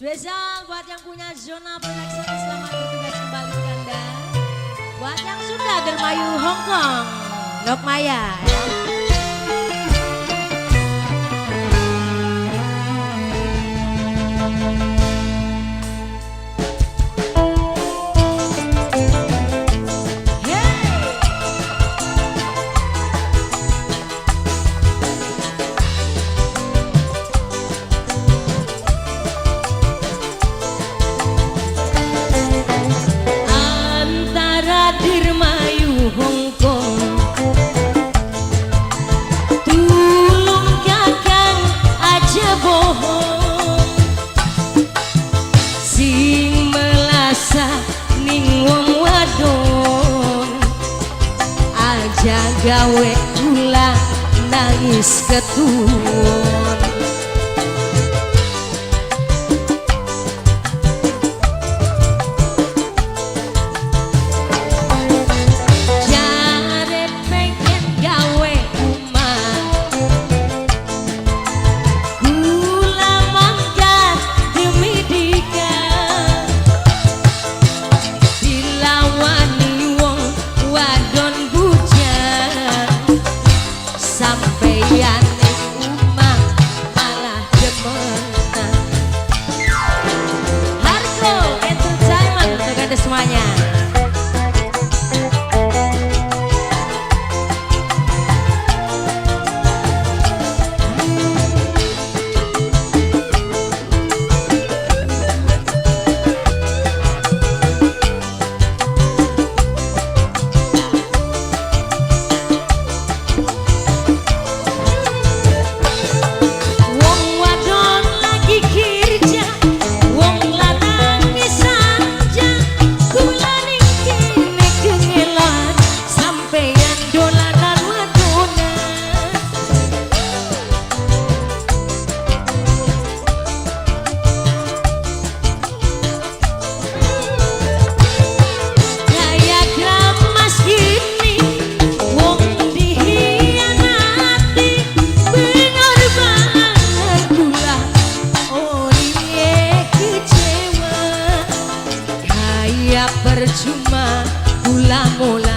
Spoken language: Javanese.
Spesial buat yang punya zona protection, selamat bertugas kembali ke Anda. Buat yang sudah Dermayu Hongkong, Nok Maya ya. Antara Dermayu Hongkong, tulung kakang aja bohong, sing melasa ning wong wadon, aja gawe kula nangis ketuwon. Jare pengen gawe omah, kula mangkat demi dika, dilawani wong wadon bujang, sampeyan ning omah malah demenan. Harko Entertainment untuk Anda semuanya. Wong wadon lagi kerja, wong lanang sanja, kula ning kene kengelan, sampeyan dolanan wadonan. Kaya kramas gini, wong dihianati, pengorbanan kula oh iye kecewa, kaya percuma kula mulai.